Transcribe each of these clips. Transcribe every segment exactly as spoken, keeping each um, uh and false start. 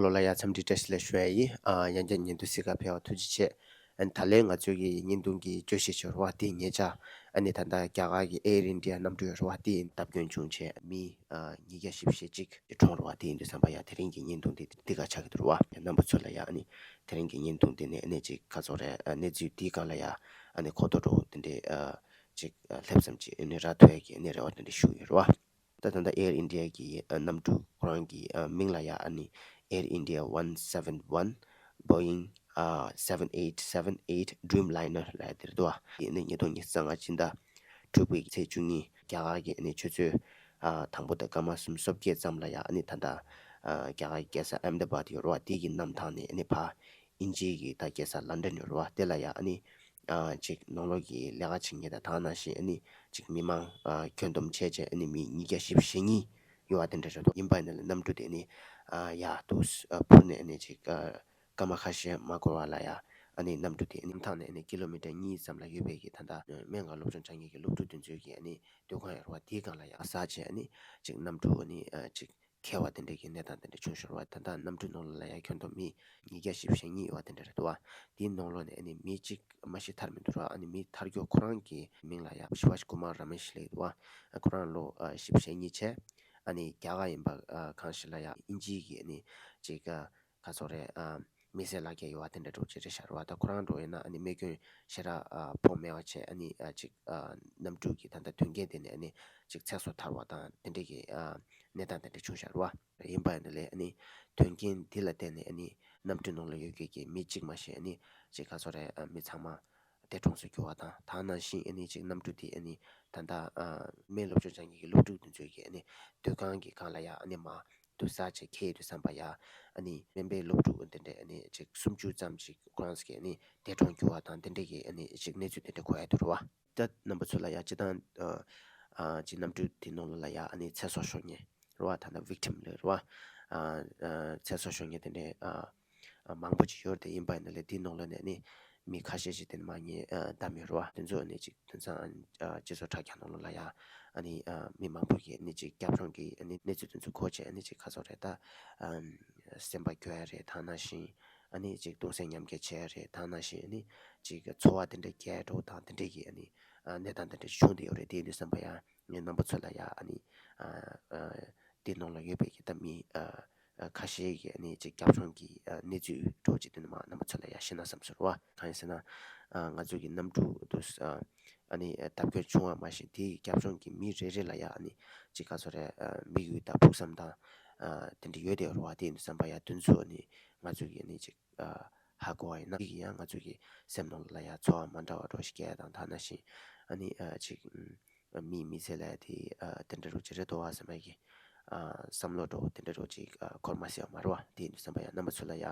ལོ་ལ་ཡ་འཚམས་འདྲི་བཀྲ་ཤིས་བདེ་ལེགས་ཞུ་ཡ་ཡིན། ཨ་ཡང་བསྐྱར་ཉིན་ཐོ་གཟིགས་ག་ཕེབས་པ་ཐུགས་རྗེ་ཆེ། ཨ་ནི་ད་ལན་ང་ཚོའི་གི་བརྙན་ཐུང་གི་བརྗོད་གཞི་ཅིག་ཡོད་རེད་བ། དེ་ཉེ་ཆར་ཨ་ནི་ད་ལྟ་རྒྱ་གར་གྱི་Air India གནམ་གྲུ་ཡོད་རེད་བ། དེ་བརྡབ་སྐྱོན་བྱུང་བྱས་མི་ཨ་ཉིས་བརྒྱ་བཞི་བཅུ་ཞེ་གཅིག་གྲོངས་རེད་བ། དེ་ཡིན་དུས་ཙམ་པ་ཡ་དེ་རིང་གི་བརྙན་ཐུང་དེ་འདི་ག་ཆགས་ཀྱི་འདུག་རེད་བ། རྣམ་པ་ཚོ་ལ་ཡ་ཨ་ནི་དེ་རིང་གི་བརྙན་ཐུང་དེ་ནས་ཨ་ནི་ཅིག་ག་ཚོད་རེད། ཨ་གནས་ཚུལ་དེའི་སྒང་ལ་ཡ་ཨ་ནི་གོ་རྟོགས་འདྲ་བོ་དེ་འདྲའི་ཨ་ཅིག་ཨ་ལྷེབ་ཙམ་ཅིག་ཨ་ནི་རག་ཐུབ་ཡ་གི་ཨ་ནི་རེ་བ་དེ་འདྲ་ཞུ་གི་ཡོད་རེད་བ། ད་ད་ལྟ་Air India གི་ཨ་གནམ་གྲུ་ཁོ་རང་གི་ཨ་མིང་ལ་ཡ་ཨ་ནི་Air India one seven one Boeing ཨ་seven eight seven eight Dreamliner ལབ་ཡ་དེ་རེད་འདུག་བ། དེ་ནི་ཉིས་སྟོང་ཉི་ཤུ་རྩ་ལྔ་སྤྱི་ཟླ་དྲུག་པའི་ཚེས་བཅུ་གཉིས་རྒྱ་གར་གྱི་ཨ་ནི་ཆུ་ཚོད་ཨ་དང་པོ་དང་སྐར་མ་སུམ་ཅུ་སོ་བརྒྱད་ཙམ་ལ་ཡ་ཨ་ནི་ད་ལྟ་ཨ་རྒྱ་གར་གྱི་རྒྱལ་ས་ཨེམ་དཱ་བཱད་ཡོད་རེད་བ། དེ་གི་གནམ་ཐང་ནས་ཨ་ནི་ཕར་དབྱིན་ཇི་གི་ད་རྒྱལ་ས་ལན་ཌན་ཡོད་རེད་བ། དེ་ལ་ཡ་ཨ་ནི་ཨ་ཅིག་ནང་ལོགས་ཀྱི་ལས་ཀ་བྱེད་མཁན་དང་དེ་ནང་བཞིན་ཨ་ནི་ཅིག་མི་མང་ཨ་ཁྱོན་བསྡོམས་བྱས་བྱས་ཨ་ནི་མི་ཉིས་བརྒྱ་བཞི་བཅུ་ཞེ་གཉིས་ཡོད་པ་དེ་འདྲ་རེད་འདུག་ཡིན་པ་ཡིན་ན་ལས་གནམ་གྲུ་དེ་ནི་ཨ་ཡར་དུ་ཨ་འཕུར་ནས་ཨ་ནི་ཅིག་ཨ་སྐར་མ་ཁ་ཤས་མ་འགོར་བ་ལ་ཡ་ཨ་ནི་གནམ་གྲུ་དེ་ཨ་ནི་གནམ་ཐང་ནས་ཨ་ནི་ཀི་ལོ་མི་ཊར་གཉིས་ཙམ་ལ་ཡོད་པའི་གི་ད་ལྟ་སྨན་ཁང་སློབ་སྦྱོང་བྱ་མཁན་གྱི་སློབ་ཕྲུག་དེ་ཚོའི་གི་ཨ་ནི་སྡོད་ཁང་ཡོད་རེད་བ། དེའི་སྒང་ལ་ཡ་ཟག་བྱས་ཨ་ནི་ཅིག་གནམ་གྲུ་ཨ་ནི་ཨ་ཅིག་འཁེལ་བ་དེ་འདྲ་གི་གནས་སྟངས་དེ་འདྲ་བྱུང་ཤོར་བ། ད་ལྟ་གནམ་གྲུ་ནང་ལོགས་ལ་ཡ་ཁྱོན་བསྡོམས་མི་ཉིས་བརྒྱ་བཞི་བཅུ་ཞེ་གཉིས་ཡོད་པ་དེ་འདྲ་རེད་འདུག་བ། དེའི་ནང་ལོགས་ནས་ཨ་ནི་མི་གཅིག་མ་ཤི་ཐར་མི་འདུག་ར། ཨ་ནི་མི་ཐར་རྒྱུ་ཁོ་རང་གི་མིང་ལ་ཡ་ཤི་ཝཱཇ་ཀུ་མར་ར་མེཤ་ལབ་འདུག་བ། ཁོ་རང་ལོ་ཨ་བཞི་བཅུ་ཞེ་གཉིས་བྱས། ཨ་ནི་རྒྱ་གར་ཡིན་པ་ཨ་གང་ཞིག་ལ་ཡ་དབྱིན་ཇི་གི་ཨ་ནི་གཅིག་ཨ་ག་ཚོད་རེད། ཨ་མི་སེར་ལག་འཁྱེར་ཡོད་པ་དེ་འདྲ་འདྲ་བོ་ཅིག་རེད་ཤག་ར་བ། ད་ཁོ་རང་འདྲ་བོ་ཡིན་ན་ཨ་ནི་རྨས་སྐྱོན་ཞེ་དྲག་ཨ་ཕོག་མེད་པ་བྱས། ཨ་ནི་ཨ་ཅིག་ཨ་གནམ་གྲུ་གི་ད་ལྟ་དོན་རྐྱེན་དེ་ནས་ཨ་ནི་ཅིག་ཚེ་སྲོག་ཐར་བ་དང་དེ་འདྲ་གི་ཨ་གནས་སྟངས་དེ་འདྲ་བྱུང་ཤག་ར་བ། ཡིན་པ་ཡིན་ན་ལས་ཨ་ནི་དོན་རྐྱེན་འདི་ལ་བརྟེན་ནས་ཨ་ནི་གནམ་གྲུ་ནང་ལ་ཡོད་མཁན་གྱི་མི་གཅིག་མ་ཤི་ཨ་ནི་ཅིག་ག་ཚོད་རེད། ཨ་མི་ཚང་མ་འདས་གྲོངས་སུ་གྱུར་བ་དང་། དེ་ནང་བཞིན་ཨ་ནི་ཅིག་གནམ་གྲུ་དེ་ཨ་ནི་ད་ལྟ་ཨ་སྨན་སློབ་སྦྱོང་བྱ་མཁན་གྱི་སློབ་ཕྲུག་དེ་ཚོའི་གི་ཨ་ནི་སྡོད་ཁང་གི་སྒང་ལ་ཡ་ཨ་ནི་མར་དུ་ཟག་བྱས་འཁེལ་ཡོང་དུས་ཙམ་པ་ཡ་ཨ་ནི་སྨན་པའི་སློབ་ཕྲུག་དེ་འདྲས་ཨ་ནི་ཅིག་སུམ་ཅུ་ཙམ་ཅིག་ཁོ་རང་ཚོ་གི་ཨ་ནི་འདས་གྲོངས་གྱུར་བ་དང་དེ་འདྲས་ཀྱི་ཨ་ནི་ཅིག་གནས་ཚུལ་དེ་འདྲས་གོ་ཡ་འདུག་ར་བ། ད་རྣམ་པ་ཚོ་ལ་ཡ་སྤྱིར་བཏང་ཨ་ཅིག་གནམ་གྲུ་དེ་ནང་ལོགས་ལ་ཡ་ཨ་ནི་ཚེ་སྲོག་ཤོར་མཁན་ར་བ། ད་ལྟ་ཝིག་ཊིམ་ལབ་ར་བ། ཨ་ཨ་ཚེ་སྲོག་ཤོར་མཁན་དེ་འདྲས་ཨ་ཨ་མང་པོ་ཅིག་ཡོད་རེད། ཡིན་པ་ཡིན་ན་ལས་དེའི་ནང་ལོགས་ནས་ནི་མི་ཁ་ཤས་ཤིག་དེ་ནས་མར་ངས་ཨ་བདམས་ཡོད་རེད་བ། དེ་ཚོ་ནི་ཅིག་དེང་སང་ཨ་སྤྱི་ཚོགས་དྲ་རྒྱ་ནང་ལོགས་ལ་ཡ་ཨ་ནི་ཨ་མི་མང་པོ་གིས་ནི་ཅིག་སྐྱབས་བཅོལ་གྱི་ཨ་ནི་གནས་ཚུལ་དེ་ཚོ་གོ་བྱས། ཨ་ནི་ཅིག་ག་ཚོད་རེད། ད་ཨ་སེམས་པ་སྐྱོ་ཡ་རེད། དེ་ནང་བཞིན་ཨ་ནི་ཅིག་གདུང་སེམས་མཉམ་སྐྱེད་བྱེད་ཡ་རེད། དེ་ནང་བཞིན་ཨ་ནི་ཅིག་འཚོ་བ་དེ་འདྲ་རྒྱག་འགྲོ་དང་དེ་འདྲ་གི་ཨ་ནི་ཨ་གནས་སྟངས་དེ་འདྲ་བྱུང་བསྡད་ཡོད་རེད། དེ་ཡིན་དུས་ཙམ་པ་ཡ་ངས་རྣམ་པ་ཚོ་ལ་ཡ་ཨ་ནི་ཨ་ཨ་དེ་ནང་ལ་ཡོད་པའི་གི་ད་མི་ཨ་ཨ་ཁ་ཤས་ཀྱི་ཨ་ནི་ཅིག་སྐྱབས་བཅོལ་གྱི་ཨ་གནས་ཚུལ་འདྲ་བོ་ཅིག་དེ་ནི་མར་རྣམ་པ་ཚོ་ལ་ཡ་བཤད་ན་བསམ་སོང་ར་བ། གང་ཡིན་ཟེར་ན་ཨ་ང་ཚོ་གི་གནམ་གྲུ་དུ་ཨ་ཨ་ནི་བརྡབ་སྐྱོན་བྱུང་བ་མ་གཞི་དེའི་སྐྱབས་བཅོལ་གྱི་མི་རེ་རེ་ལ་ཡ་ཨ་ནི་ཅིག་ག་ཚོད་རེད། ཨ་དམིགས་ཡུལ་དང་ཕུགས་བསམ་དང་ཨ་དེ་འདྲ་ཡོད་དེ་ར་བ། དེ་ཡིན་དུས་ཙམ་པ་ཡ་དེ་ཚོ་ཨ་ནི་ང་ཚོ་གི་ཨ་ནི་ཅིག་ཨ་ཧ་གོ་བ་ཡིན་ན། དེ་གིས་ཡང་ང་ཚོ་གི་སེམས་ནང་ལ་ཡ་ཚོར་བ་མ་འདྲ་བ་འདྲ་བོ་ཞིག་སྐྱེ་ཡ་དང་། དེ་ནང་བཞིན་ཨ་ནི་ཨ་ཅིག་ཨ་མིའི་མི་ཚེ་ལ་ཡ་དེ་ཨ་དེ་འདྲ་འདྲ་བོ་ཅིག་རེད་འདུག་བ་བསམ་པའི་གི་ཨ་བསམ་བློ་འདྲ་བོ་དེ་འདྲ་འདྲ་བོ་ཅིག་ཨ་འཁོར་མ་སོང་བ་རེད་བ། དེ་ཡིན་དུས་ཙམ་པ་ཡ་རྣམ་པ་ཚོ་ལ་ཡ་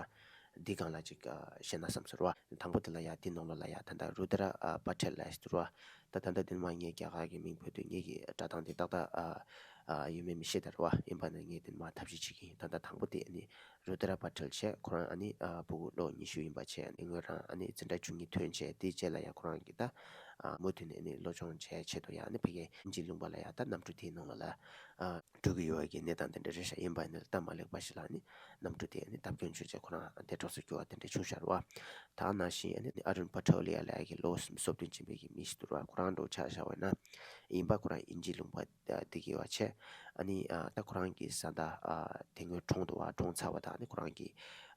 འདི་སྒང་ལ་ཅིག་ཨ་བཤད་ན་བསམ་སོང་ར་བ། དང་པོ་དེ་ལ་ཡ་དེ་ནང་ལོགས་ལ་ཡ་ད་ལྟ་རུ་དྲ་ཨ་པ་ཊེལ་ལབ་ཡ་ཞིག་འདུག་ར་བ། ད་ད་ལྟ་དེ་ནས་མར་ངས་རྒྱ་གར་གྱི་མིང་བོས་དུས་ངེད་ཀྱི་སྒྲ་གདངས་དེ་ཏག་ཏག་ཨ་ཨ་ཡོད་མེད་མི་ཤེས་ད་ར་བ། ཡིན་པ་ན་ངས་དེ་ནས་མར་ཐབས་ཤེས་བྱེད་ཀྱི་ཡིན། ད་ལྟ་དང་པོ་དེ་ཨ་ནི་རུ་དྲ་པ་ཊེལ་བྱས། ཁོ་རང་ཨ་ནི་ཨ་ཕྲུ་གུ་ལོ་ཉི་ཤུ་ཡིན་པ་བྱས། ཨ་ནི་ངོས་རང་ཨ་ནི་འཛིན་གྲྭ་བཅུ་གཉིས་ཐོན་བྱས། དེའི་རྗེས་ལ་ཡ་ཁོ་རང་གིས་ད་ཨ་མུ་མཐུད་ནས་ཨ་ནི་སློབ་སྦྱོང་བྱེད་ཆེད་དུ་ཡ་ཨ་ནི་ཕ་གིའི་དབྱིན་ཇི་ལུང་པ་ལ་ཡ་ད་གནམ་གྲུ་དེའི་ནང་ལ་ལ་ཨ་འགྲོ་གི་ཡོད་པའི་གི་གནས་སྟངས་དེ་འདྲ་རེད་ཤག་ཡིན་པ་ཡིན་ན་སྟབས་མ་ལེགས་པ་ཞིག་ལ་ཨ་ནི་གནམ་གྲུ་དེ་ཨ་ནི་བརྡབ་སྐྱོན་བྱུང་རྗེས་ཁོ་རང་འདས་གྲོངས་སུ་གྱུར་བ་དེ་འདྲ་བྱུང་ཤག་ར་བ། ད་ནང་བཞིན་ཨ་ནི་ཨ་རུན་པ་ཊོ་ལི་ཡ་ལབ་ཡ་གི་ལོ་སུམ་ཅུ་སོ་བདུན་ཕྱིན་པའི་གི་མི་ཞིག་འདུག་ར། ཁོ་རང་འདྲ་བོ་ཆ་བཞག་པ་ཡིན་ན། ཡིན་པ་ཁོ་རང་དབྱིན་ཇི་ལུང་པ་ཨ་དེ་གི་བ་བྱས། ཨ་ནི་ཨ་ད་ཁོ་རང་གི་བཟའ་ཟླ་ཨ་དེ་སྔོན་གྲོངས་འདུག་བ། གྲོངས་ཚར་བ་དང་། ཨ་ནི་ཁོ་རང་གི་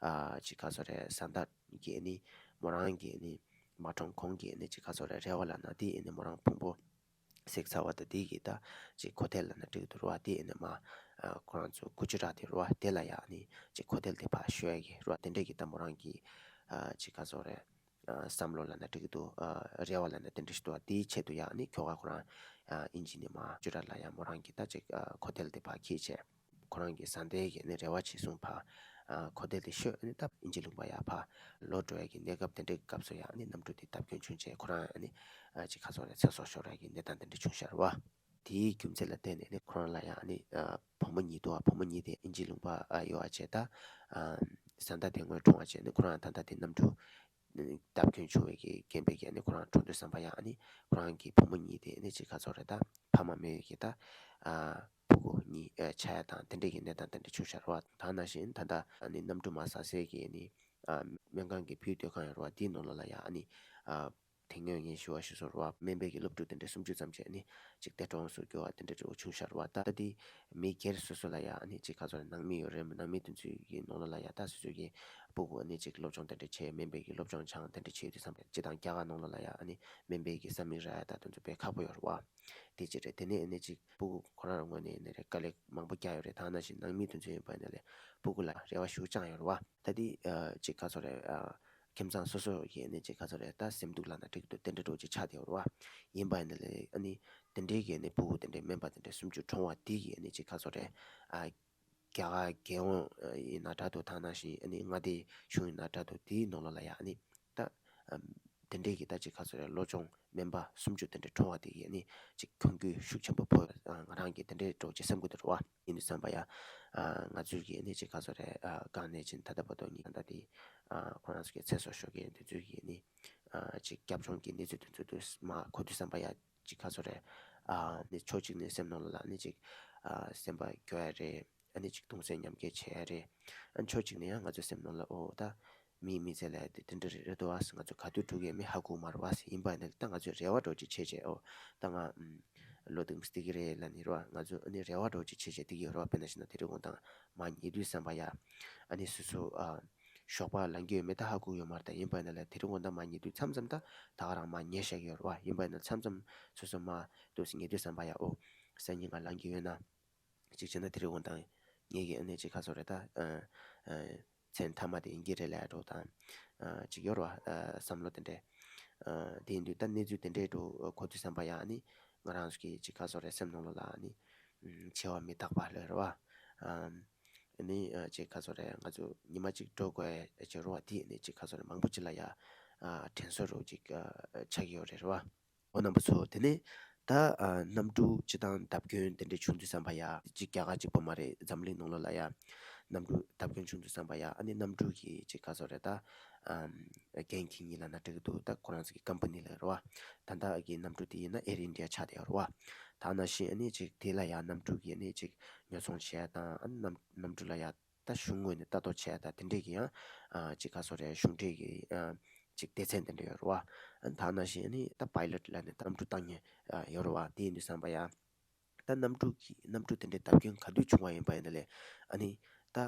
ཨ་ཅིག་ག་ཚོད་རེད། བཟའ་ཟླ་གི་ཨ་ནི་མོ་རང་གི་ཨ་ནི་མ་གྲོངས་གོང་གི་ཨ་ནི་ཅིག་ག་ཚོད་རེད། རེ་བ་ལབ་ན་དེ་ཨ་ནི་མོ་རང་ཕུང་པོ་བསྲེགས་ཚར་བ་དང་། དེ་གི་ད་ཅིག་ཁོ་ཐལ་ལབ་ན་འགྲིག་གི་འདུག་ར་བ། དེ་ཨ་ནི་མར་ཨ་ཁོ་རང་ཚོ་ཀུ་ཅི་ར་དེ་ར་བ། དེ་ལ་ཡ་ཨ་ནི་ཅིག་ཁོ་ཐལ་དེ་ཕར་ཤོར་ཡ་གི་ར་བ། དེ་འདྲས་གི་ད་མོ་རང་གི་ཨ་ཅིག་ག་ཚོད་རེད། ཨ་བསམ་བློ་ལབ་ན་འགྲིག་གི་འདུག་ཨ་རེ་བ་ལབ་ན་དེ་འདྲ་ཞིག་འདུག་བ། དེའི་ཆེད་དུ་ཡ་ཨ་ནི་ཁྱོ་ག་ཁོ་རང་ཨ་དབྱིན་ཇི་ནས་མར་ཀུ་ཅི་ར་ལ་ཡ་མོ་རང་གི་ད་ཅིག་ཨ་ཁོ་ཐལ་དེ་ཕར་འཁྱེར་བྱས། ཁོ་རང་གི་བཟའ་ཟླའི་གི་ཨ་ནི་རེ་བ་བྱས་སོང་། ཕར་ཨ་ཁོ་ཐལ་དེ་ཤོར། ཨ་ནི་ད་དབྱིན་ཇི་ལུང་པ་ཡར་ཕར་ལོག་འགྲོ་ཡ་གི་གནས་སྐབས་དེ་འདྲའི་སྐབས་སུ་ཡ་ཨ་ནི་གནམ་གྲུ་དེ་བརྡབ་སྐྱོན་བྱུང་རྗེས་ཁོ་རང་ཨ་ནི་ཨ་ཅིག་ག་ཚོད་རེད། ཚེ་སྲོག་ཤོར་ཡ་གི་གནས་སྟངས་དེ་འདྲ་བྱུང་ཤག་ར་བ། དེའི་རྒྱུ་མཚན་ལ་བརྟེན་ནས་ནི་ཁོ་རང་ལ་ཡང་ནི་ཨ་བུ་མོ་གཉིས་འདུག་བ། བུ་མོ་གཉིས་དེ་དབྱིན་ཇི་ལུང་པ་ཨ་ཡོད་པ་བྱས། ད་ཨ་བཟའ་ཟླ་དེ་སྔོན་གྲོངས་པ་བྱས་ནས་ཁོ་རང་ད་ལྟ་དེ་གནམ་གྲུ་བརྡབ་སྐྱོན་བྱུང་བའི་གི་རྐྱེན་པས་ཀྱི་ནི་ཁོ་རང་གྲོངས་དུས་ཙམ་པ་ཡང་ནི་ཁོ་རང་གི་བུ་མོ་གཉིས་དེ་ནི་ཅིག་ག་ཚོད་རེད། ད་ཕ་མ་མེད་པའི་གི་ད་ཨ་ཕྲུ་གུ་ ནི་ཆགས་ཡ་དང་དེ་འདྲས་ཀྱི་གནས་སྟངས་དེ་འདྲས་བྱུང་ཤག་རེད་བ། ད་ནང་བཞིན་ད་ལྟ་ཨ་ནི་གནམ་གྲུ་མར་ཟག་སའི་གི་ནི་ཨ་སྨན་ཁང་གི་བོད་སྡོད་ཁང་ཡོད་རེད་བ། དེའི་ནང་ལོགས་ལ་ཡ་ཨ་ནི་ཨ་དེ་སྔོན་ངས་ཞུ་བ་ཞུ་སོང་རེད་བ། སྨན་པའི་གི་སློབ་ཕྲུག་དེ་འདྲས་སུམ་ཅུ་ཙམ་ཅིག་ནི་ཅིག་འདས་གྲོངས་སུ་གྱུར་བ་དེ་འདྲས་ཅིག་བྱུང་ཤག་རེད་བ། ད་ལྟ་དེ་མི་སྒེར་སོ་སོ་ལ་ཡ་ཨ་ནི་ཅིག་ག་ཚོད་རེད། ནང་མི་ཡོད་རེད། ནང་མི་དེ་ཚོའི་གི་ནང་ལོགས་ལ་ཡ་ད་སོ་སོའི་གི་སྤུ་གུ་ཨ་ནི་ཅིག་སློབ་སྦྱོང་དེ་འདྲས་བྱས། སྨན་པའི་གི་སློབ་སྦྱོང་སྦྱང་དེ་འདྲས་བྱས་དུས་ཙམ་པ་སྤྱིར་བཏང་རྒྱ་གར་ནང་ལོགས་ལ་ཡ་ཨ་ནི་སྨན་པའི་གི་ས་མིག་རག་ཡ་ད་དེ་ཚོ་དཔེ་ཁག་པོ་ཡོད་རེད་བ། དེ་གཅིག་རེད། དེ་ནས་ཨ་ནི་ཅིག་སྤུ་གུ་ཁོ་རང་རང་ངོས་ནས་ནི་རེད་དཀའ་ལས་མང་པོ་བརྒྱབ་ཡོད་རེད། ད་ནང་བཞིན་ནང་མི་དེ་ཚོ་ཡིན་པ་ཡིན་ན་ལས་སྤུ་གུ་ལ་རེ་བ་ཞེ་པོ་བཅངས་ཡོད་རེད་བ། ད་དེ་ཨ་ཅིག་ག་ཚོད་རེད། ཨ་ཁྱིམ་ཚང་སོ་སོ་ཡིས་ནི་ཅིག་ག་ཚོད་རེད། ད་སེམས་སྡུག་ལབ་ན་འགྲིག་འདུག་དེ་འདྲ་འདྲ་བོ་ཅིག་ཆགས་བསྡད་ཡོད་རེད་བ། ཡིན་པ་ཡིན་ན་ལས་ཨ་ནི་དེ་འདྲའི་གི་ནི་སྤུ་གུ་དེ་འདྲའི་སྨན་པ་དེ་འདྲ་སུམ་ཅུ་གྲོངས་པ་དེ་གི་ནི་ཅིག་ག་ཚོད་རེད། ཨ་རྒྱ་གར་རྒྱལ་ཡོངས་ཡིན་ན་འདྲ་འདུག་ད་ནང་བཞིན་ཨ་ནི་མངའ་སྡེ་གཞུང་ཡིན་ན་འདྲ་འདུག་དེའི་ནང་ལོགས་ལ་ཡ་ཨ་ནི་ད་ཨམ་དེ་འདྲའི་གི་ད་ཅིག་ག་ཚོད་རེད། བློ་སྦྱོང་སྨན་པ་སུམ་ཅུ་དེ་འདྲ་གྲོངས་པ་དེ་གི་ཨ་ནི་ཅིག་གྱོང་གུད་ཤུགས་ཆེན་པོ་ཕོག་ཨ་ང་རང་གི་དེ་འདྲའི་འདྲ་བོ་ཅིག་སེམས་ཁུར་དུ་རེད་བ། ཡིན་དུས་ཙམ་པ་ཡ་ཨ་ང་ཚོའི་གི་ཨ་ནི་ཅིག་ག་ཚོད་རེད། ཨ་གང་ནས་ཅིག་ད་ལྟ་བར་དུ་ངས་ད་ལྟ་དེ་ཨ་ཁོ་རང་ཚོ་གི་ཚེ་སྲོག་ཤོར་མཁན་དེ་ཚོའི་གི་ཨ་ནི་ཨ་ཅིག་རྒྱབ་ལྗོངས་ཀྱི་གནས་ཚུལ་དེ་ཚོ་དུ་མ་གོ་དུས་ཙམ་པ་ཡ་ཅིག་ག་ཚོད་རེད། ཨ་ནི་ཕྱོགས་གཅིག་ནས་སེམས་ནང་ལ་ཨ་ནི་ཅིག་ཨ་སེམས་པ་སྐྱོ་ཡ་རེད། ཨ་ནི་ཅིག་གདུང་སེམས་མཉམ་སྐྱེད་བྱེད་ཡ་རེད། ཨ་ནི་ཕྱོགས་གཅིག་ནས་ཡང་ང་ཚོའི་སེམས་ནང་ལ་ཨོ་ད་མིའི་མི་ཚེ་ལ་དེ་དེ་འདྲ་རེད་འདུག་ཨ། ང་ཚོ་ག་དུས་འགྲོ་གི་ཡོད་མེད་ཧ་གོ་མ་རེད་བ། ཡིན་པ་ཡིན་ན་ད་ང་ཚོས་རེ་བ་འདྲ་བོ་ཅིག་བྱས་བྱས་ཨོ་ད་ང་ཨམ་ལོ་དུམ་བསྡད་ཀྱི་རེད་ལབ་ནི་རེད་བ། ང་ཚོས་ཨ་ནི་རེ་བ་འདྲ་བོ་ཅིག་བྱས་བསྡད་ཀྱི་ཡོད་རེད་བ། དཔེར་ན་བྱས་ན་དེ་རིང་དགོང་དག་མར་ཉལ་དུས་ཙམ་པ་ཡ་ཨ་ནི་སོ་སོ་ཨ་ཞོགས་པ་ལངས་ཀྱི་ཡོད་མེད་ད་ཧ་གོ་ཡོད་མ་རེད། ད་ཡིན་པ་ཡིན་ན་ལས་དེ་རིང་དགོང་དག་མར་ཉལ་དུས་མཚམས་མཚམས་ད་ད་ག་རང་མར་ཉལ་བཞག་གི་ཡོད་རེད་བ། ཡིན་པ་ཡིན་ན་མཚམས་མཚམས་སོ་སོ་མར་འདུག་སེ་ཉལ་དུས་ཙམ་པ་ཡ་ཨོ་སང་ཉིན་ང་ལངས་ཀྱི་ཡོད་ན། གཅིག་བྱས་ན་དེ་རིང་དགོང་དག་ངེད་ཀྱི་ཨ་ནི་ཅིག་ག་ཚོད་རེད་ད། ཨ་ཨ་མཚན་མཐའ་མ་དེ་ཡིན་གྱི་རེད་ལབ་འདྲ་བོ་དང་། ཨ་ཅིག་ཡོད་རེད་བ། ཨ་བསམ་བློ་དེ་འདྲས། ཨ་དེ་ཡིན་དུས་ད་གནས་ཚུལ་དེ་འདྲས་འདྲ་བོ་གོ་དུས་ཙམ་པ་ཡ་ཨ་ནི་ང་རང་ཚོ་གི་ཅིག་ག་ཚོད་རེད། སེམས་ནང་ལོགས་ལ་ཨ་ནི་ཨམ་འཆི་བ་མི་རྟག་པ་ལབ་རེད་བ། ཨ་ཨ་ནི་ཨ་ཅིག་ག་ཚོད་རེད། ང་ཚོ་ཉི་མ་གཅིག་འགྲོ་དགོས་ཡ་ཅིག་ཡོད་རེད་བ། དེ་ཨ་ནི་ཅིག་ག་ཚོད་རེད། མང་པོ་ཅིག་ལ་ཡ་ཨ་དྲན་གསོ་འདྲ་བོ་ཅིག་ཨ་ཆགས་ཀྱི་ཡོད་རེད་རེད་བ། འོ་རྣམ་པ་ཚོ། དེ་ནས་ད་ཨ་གནམ་གྲུ་སྤྱིར་བཏང་བརྡབ་སྐྱོན་དེ་འདྲ་བྱུང་དུས་ཙམ་པ་ཡ། གཅིག་རྒྱ་གར་གཅིག་པོ་མ་རེད། འཛམ་གླིང་ནང་ལོགས་ལ་ཡ་གནམ་གྲུ་བརྡབ་སྐྱོན་བྱུང་དུས་ཙམ་པ་ཡ་ཨ་ནི་གནམ་གྲུ་གི་གཅིག་ག་ཚོད་རེད་ད། ཨམ་འགན་འཁྱེར་མཁན་ལབ་ན་འགྲིག་གི་འདུག་ད་ཁོ་རང་ཚོ་གི་ཀམ་པ་ནི་ལབ་རེད་བ། ད་ལྟ་གི་གནམ་གྲུ་དེ་ཡིན་ན་ཨེར་ཨིན་ཌི་ཡ་ཆགས་བསྡད་ཡོད་རེད་བ། ད་ནང་བཞིན་ཨ་ནི་གཅིག་དེ་ལ་ཡ་གནམ་གྲུ་གི་ཨ་ནི་གཅིག་ཉོ་ཚོང་བྱེད་ཡ་དང་། ཨ་ནི་གནམ་གནམ་གྲུ་ལ་ཡ་ད་གཞུང་ངོས་ནས་ལྟ་རྟོག་བྱས་ད་དེ་འདྲས་ཀྱི་ཡང་ཨ་ཅིག་ག་ཚོད་རེད། གཞུང་འབྲེལ་གྱི་ཨ་ཅིག་སྡེ་ཚན་དེ་འདྲ་ཡོད་རེད་བ། ཨ་ད་ནང་བཞིན་ཨ་ནི་ད་པའི་ལོཊ་ལབ་ནས་ད་གནམ་གྲུ་བཏང་མཁན་ཨ་ཡོད་རེད་བ། དེ་ཡིན་དུས་ཙམ་པ་ཡ་ད་གནམ་གྲུ་གི་གནམ་གྲུ་དེ་འདྲའི་བརྡབ་སྐྱོན་ག་དུས་བྱུང་བ་ཡིན་པ་ཡིན་ན་ལས་ཨ་ནི་ད་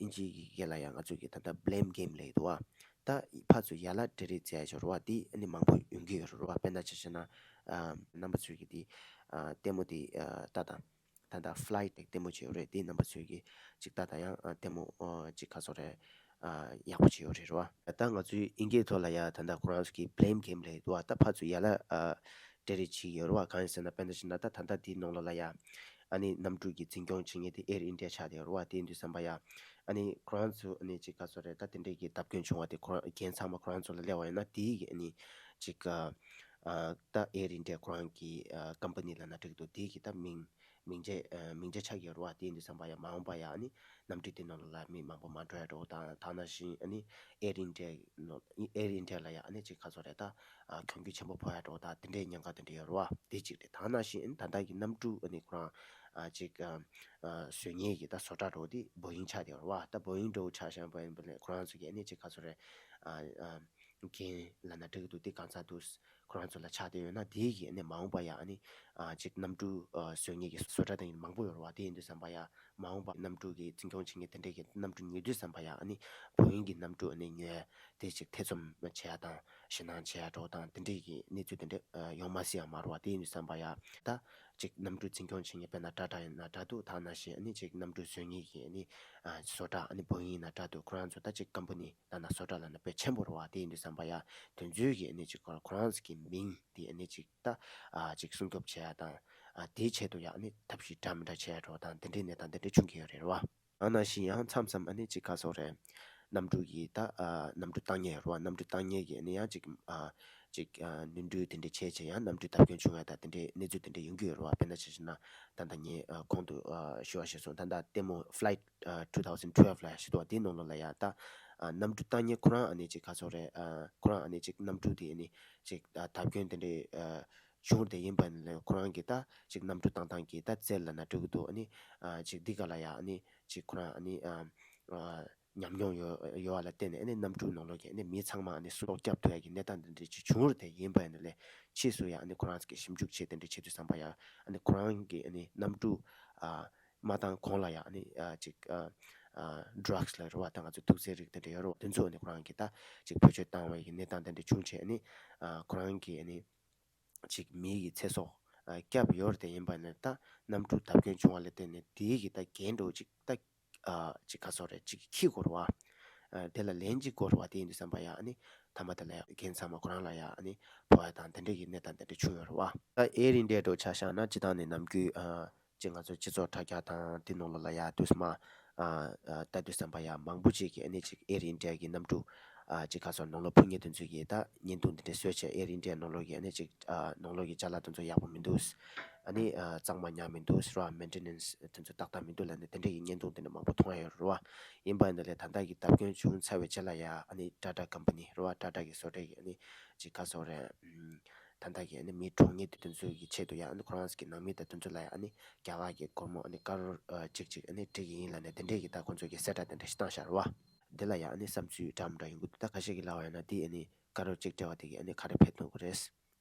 ཨིན་ཇིའི་སྐད་ལ་ཡང་ང་ཚོ་གི་ད་ལྟ་བྷི་ལེམ་གྷེམ་ལབ་ཀྱི་འདུག་བ། ད་ཕར་ཚུར་ཡ་ལ་འབྲེལ་རེས་བྱས་ཡོད་རེད་བ། དེ་ཨ་ནི་མང་པོ་ཡོང་གི་ཡོད་རེད་བ། དཔེར་ན་ཆ་བཞག་ན་ཨ་རྣམ་པ་ཚོས་ཀྱི་དེ་ཨ་ལྟད་མོ་དེ་ཨ་ལྟ་དང་། ད་ལྟ་ཕ་ལའི་ཊི་ལྟད་མོ་བྱས་ཡོད་རེད། དེ་རྣམ་པ་ཚོས་ཀྱི་ཅིག་ལྟ་དང་། ཡང་ཨ་ལྟད་མོ་ཨ་ཅིག་ག་ཚོད་རེད། ཨ་ཡག་པོ་བྱས་ཡོད་རེད་རེད་བ། ད་ང་ཚོའི་དབྱིན་སྐད་ཐོག་ལ་ཡ་ད་ལྟ་ཁོ་རང་ཚོ་གི་བྷི་ལེམ་གྷེམ་ལབ་འདུག་བ། ད་ཕར་ཚུར་ཡ་ལ་ཨ་འབྲེལ་རེས་བྱེད་ཀྱི་ཡོད་རེད་བ། གང་ཡིན་ཟེར་ན་དཔེར་ན་བྱས་ན་ད་ད་ལྟ་དེའི་ནང་ལོགས་ལ་ཡ་ཨ་ནི་གནམ་གྲུ་གི་འཛིན་སྐྱོང་བྱེད་མཁན་དེ་ཨེར་ཨིན་ཌི་ཡ་ཆགས་བསྡད་ཡོད་རེད་བ། དེ་ཡིན་དུས་ཙམ་པ་ཡ་ཨ་ནི་ཁོ་རང་ཚོ་ཨ་ནི་ཅིག་ག་ཚོད་རེད། ད་དེ་འདྲའི་གི་བརྡབ་སྐྱོན་བྱུང་བ་དེ་ཁོ་རང་འགན་ཚང་མ་ཁོ་རང་ཚོ་ལ་སླེབས་པ་ཡིན་ན་དེའི་གི་ཨ་ནི་ཅིག་ཨ་ཨ་ད་ཨེར་ཨིན་ཌི་ཡ་ཁོ་རང་གི་ཨ་ཀམ་པ་ནི་ལབ་ན་འགྲིག་འདུག་དེའི་གི་ད་མིང་མིང་ཆད་ཨ་མིང་ཆད་ཆགས་ཀྱི་ཡོད་རེད་བ། དེ་ཡིན་དུས་ཙམ་པ་ཡ་མ་འོངས་པ་ཡ་ཨ་ནི་གནམ་གྲུ་དེ་ནང་ལ་མི་མང་པོ་མ་འགྲོ་ཡ་འདྲ་བོ་དང་། ད་ནང་བཞིན་ཨ་ནི་ཨེར་ཨིན་ཌི་ཡ་ནང་ཨེར་ཨིན་ཌི་ཡ་ལ་ཡ་ཨ་ནི་ཅིག་ག་ཚོད་རེད། ད་ཨ་གྱོང་གུད་ཆེན་པོ་ཕོག་ཡ་འདྲ་བོ་དང་། དེ་འདྲའི་ཉེན་ཁ་དེ་འདྲ་ཡོད་རེད་བ། དེ་གཅིག་རེད། ད་ནང་བཞིན་ཨ་ནི་ད་ལྟ་གི་གནམ་གྲུ་ཨ་ནི་ཁོ་རང་ཨ་ཅིག་ཨ་ཨ་བཟོ་མཁན་གྱི་ད་བཟོ་གྲྭ་འདྲ་བོ་དེ་བོ་ཡིང་ཆགས་བསྡད་ཡོད་རེད་བ། ད་བོ་ཡིང་འདྲ་བོ་ཆགས་བཞག་པ་ཡིན་པ་ལས་ཁོ་རང་ཚོ་གི་ཨ་ནི་ཅིག་ག་ཚོད་རེད། ཨ་ཨ་འགན་ལབ་ན་འགྲིག་གི་འདུག་དེ་གང་ཚ་འདུག་ཁོ་རང་ཚོ་ལ་ཆགས་བསྡད་ཡོད་ན། དེའི་གི་ཨ་ནི་མ་འོངས་པ་ཡ་ཨ་ནི་ཨ་ཅིག་གནམ་གྲུ་ཨ་བཟོ་མཁན་གྱི་བཟོ་གྲྭ་དེ་མང་པོ་ཡོད་རེད་བ། དེ་ཡིན་དུས་ཙམ་པ་ཡ་མ་འོངས་པ་གནམ་གྲུ་གི་འཛིན་སྐྱོང་བྱེད་མཁན་དེ་འདྲས་ཀྱི་གནམ་གྲུ་ཉོ་དུས་ཙམ་པ་ཡ་ཨ་ནི་བོ་ཡིང་གི་གནམ་གྲུ་ཨ་ནི་ཉོ་ཡ་དེ་ཅིག་ཐེ་ཚོམ་བྱེད་ཡ་དང་ཞེད་སྣང་བྱེད་ཡ་འདྲ་བོ་དང་། དེ་འདྲས་ཀྱི་གནས་ཚུལ་དེ་འདྲས་ཨ་ཡོང་མ་སྲིད་ཡ་མ་རེད་བ། དེ་ཡིན་དུས་ཙམ་པ་ཡ་ད་ཅིག་གནམ་གྲུ་འཛིན་སྐྱོང་བྱེད་མཁན་དཔེར་ན་ཊ་ཊ་ཡིན་ན་འདྲ་འདུག་ད་ནང་བཞིན་ཨ་ནི་ཅིག་གནམ་གྲུ་བཟོ་མཁན་གྱི་ཨ་ནི་ཨ་བཟོ་གྲྭ་ཨ་ནི་བོ་ཡིང་ཡིན་ན་འདྲ་འདུག་ཁོ་རང་ཚོ་ད་ཅིག་ཀམ་པ་ནི་ལབ་ན་བཟོ་གྲྭ་ལབ་ན་དཔེ་ཆེན་པོ་རེད་བ། དེ་ཡིན་དུས་ཙམ་པ་ཡ་དེ་ཚོའི་གི་ཨ་ནི་ཅིག་ཁོ་རང་ཁོ་རང་ཚོ་གི་མིང་དེ་ཨ་ནི་ཅིག་ད་ཨ་ཅིག་སྲུང་སྐྱོབ་བྱེད་ཡ་དང་། ཨ་དེའི་ཆེད་དུ་ཡ་ཨ་ནི་ཐབས་ཤེས་འདྲ་མི་འདྲ་བྱེད་ཡ་འདྲ་བོ་དང་། དེ་འདྲའི་གནས་སྟངས་དེ་འདྲ་བྱུང་གི་ཡོད་རེད་བ། ཨ་ནང་བཞིན་ཡང་མཚམས་མཚམས་ཨ་ནི་ཅིག་ག་ཚོད་རེད། གནམ་གྲུ་གི་ད་ཨ་གནམ་གྲུ་བཏང་མཁན་ཡོད་རེད་བ། གནམ་གྲུ་བཏང་མཁན་གྱི་ཨ་ནི་ཡང་ཅིག་ཨ་ཅིག་ཨ་ནོར་འཁྲུལ་དེ་འདྲ་བྱས་བྱས་ཡང་གནམ་གྲུ་བརྡབ་སྐྱོན་བྱུང་ཡ་ད་དེ་འདྲའི་གནས་ཚུལ་དེ་འདྲ་ཡོང་གི་ཡོད་རེད་བ། དཔེར་ན་ཆ་བཞག་ན་ད་ལྟ་ངས་ཨ་གོང་དུ་ཨ་ཞུ་བ་ཞུས་སོང་། ད་ལྟ་ལྟད་མོ་Flight two thousand twelve ལབ་ཡ་ཞིག་འདུག་བ། དེའི་ནང་ལོགས་ལ་ཡ་ད་ཨ་གནམ་གྲུ་བཏང་མཁན་ཁོ་རང་ཨ་ནི་ཅིག་ག་ཚོད་རེད། ཨ་ཁོ་རང་ཨ་ནི་ཅིག་གནམ་གྲུ་དེ་ཨ་ནི་ཅིག་ཨ་བརྡབ་སྐྱོན་དེ་འདྲའི་ཨ་ བྱུང་བ་དེ་ཡིན་པ་ནི་ལས་ཁོ་རང་གིས་ད་ཅིག་གནམ་གྲུ་བཏང་སྟངས་ཀྱི་ད་རྩལ་ལབ་ན་འགྲིག་གི་འདུག་ཨ་ནི་ཨ་ཅིག་འདི་ག་ལ་ཡ་ཨ་ནི་ཅིག་ཁོ་རང་ཨ་ནི་ཨ་ཨ་ཉམས་མྱོང་ཡོད་ཡོད་པ་ལ་བརྟེན་ནས་ཨ་ནི་གནམ་གྲུའི་ནང་ལོགས་ཀྱི་ཨ་ནི་མི་ཚང་མ་ཨ་ནི་སྲོག་སྐྱོབ་ཐུབ་ཡ་གི་གནས་སྟངས་དེ་འདྲ་ཅིག་བྱུང་བ་དེ་ཡིན་པ་ནི་ལས་ཕྱིས་སུ་ཡ་ཨ་ནི་ཁོ་རང་གིས་ཞིབ་འཇུག་བྱས་དེ་འདྲ་བྱེད་དུས་ཙམ་པ་ཡ་ཨ་ནི་ཁོ་རང་གིས་ཨ་ནི་གནམ་གྲུ་ཨ་མ་བཏང་གོང་ལ་ཡ་ཨ་ནི་ཨ་ཅིག་ཨ་ཨ་ཌྲག་སི་ལབ་རེད་བ། ད་ང་ཚོ་དུག་རྫས་རིགས་དེ་འདྲ་ཡོད་རེད་བ། དེ་ཚོ་ཨ་ནི་ཁོ་རང་གིས་ད་ཅིག་བེད་སྤྱོད་བཏང་བའི་གནས་སྟངས་དེ་འདྲ་བྱུང་བྱས་ཨ་ནི་ཨ་ཁོ་རང་གིས་ཨ་ནི་ཅིག་མི་གི་ཚེ་སྲོག་ཨ་བསྐྱབས་ཡོད་རེད་དེ། ཡིན་པ་ནི་ད་གནམ་གྲུ་བརྡབ་སྐྱོན་བྱུང་བ་ལ་བརྟེན་ནས་དེའི་གི་ད་འགན་འདྲ་བོ་ཅིག་ད་ཨ་ཅིག་ག་ཟེར་རེད། ཅིག་འཁྱེར་དགོས་རེད་བ། ཨ་དེ་ལ་ལན་ཅིག་དགོས་རེད་བ། དེ་ཡིན་དུས་ཙམ་པ་ཡ་ཨ་ནི་མཐའ་མ་དེ་ལ་ཡ་འགན་ཚང་མ་ཁོ་རང་ལ་ཡ་ཨ་ནི་ཕོག་ཡ་དང་དེ་འདྲ་གི་གནས་སྟངས་དེ་འདྲ་བྱུང་ཡོད་རེད་བ། ད་ཨེར་ཨིན་ཌི་ཡ་འདྲ་བོ་ཆ་བཞག་ན་སྤྱིར་བཏང་ནས་ནམ་རྒྱུན་ཨ་ཅིག་ང་ཚོ་སྤྱི་ཚོགས་དྲ་རྒྱ་དང་དེ་ནང་ལོགས་ལ་ཡ་དུས་མ་ཨ་ཨ་ལྟ་དུས་ཙམ་པ་ཡ་མང་པོ་ཅིག་གིས་ཨ་ནི་ཅིག་ཨེར་ཨིན་ཌི་ཡ་གི་གནམ་གྲུ་ཨ་ཅིག་ག་ཟེར་ནང་ལོགས་ཕུད་མཁན་དེ་ཚོ་གིས་ད་བརྙན་ཐུང་དེ་འདྲ་བཟོས་བྱས། ཨེར་ཨིན་ཌི་ཡ་ནང་ལོགས་ཀྱི་ཨ་ནི་ཅིག་ཨ་ནང་ལོགས་ཀྱི་ཅ་ལག་དེ་ཚོ་ཡག་པོ་མི་འདུག་ཨ་ནི་ཨ་གཙང་མ་ཉར་མི་འདུག་ཟེར་བ། མེན་ཊེ་ནེན་སི་དེ་ཚོ་ཏག་ཏག་མི་འདུག་ལབ་ནས་དེ་འདྲ་གི་བརྙན་ཐུང་དེ་འདྲ་མང་པོ་མཐོང་ཡ་ཡོད་རེད་བ། ཡིན་པ་ཡིན་ན་ལས་ད་ལྟ་གི་བརྡབ་སྐྱོན་བྱུང་ཚར་བའི་རྗེས་ལ་ཡ་ཨ་ནི་ཊ་ཊ་ཀམ་པ་ནི་རེད་བ། ཊ་ཊ་གི་བཟོ་གྲྭ་གིས་ཨ་ནི་ཅིག་ག་ཟེར་རེད། ཨམ་ད་ལྟ་གི་ཨ་ནི་མི་གྲོངས་མཁན་དེ་ཚོ་གི་ཆེད་དུ་ཡ་ཨ་ནི་ཁོ་རང་ཚོ་གི་ནང་མི་དང་དེ་ཚོ་ལ་ཡ་ཨ་ནི་རྒྱ་གར་གྱི་སྒོར་མོ་ཨ་ནི་ཀ་རོར་ཨ་གཅིག་ཅིག་ཨ་ནི་སྤྲད་ཀྱི་ཡིན་ལབ་ནས་དེ་འདྲས་ཀྱི་ད་ཁོ་ཚོ་གི་གསལ་བསྒྲགས་དེ་འདྲ་ཞིག་བཏང་བཞག་རེད་བ། དེ་ལ་ཡ་ཨ་ནི་བསམ་ཚུལ་འདྲ་མི་འདྲ་ཡོང་གི་འདུག་ད་ཁ་ཤས་ཀྱིས་ལབ་པ་ཡིན་ན་དེ་ཨ་ནི་ཀ་རོར་གཅིག་སྤྲད་པ་དེ་གིས་ཨ་ནི་ག་རེ་ཕན་ཐོགས་ཀྱི་རེད།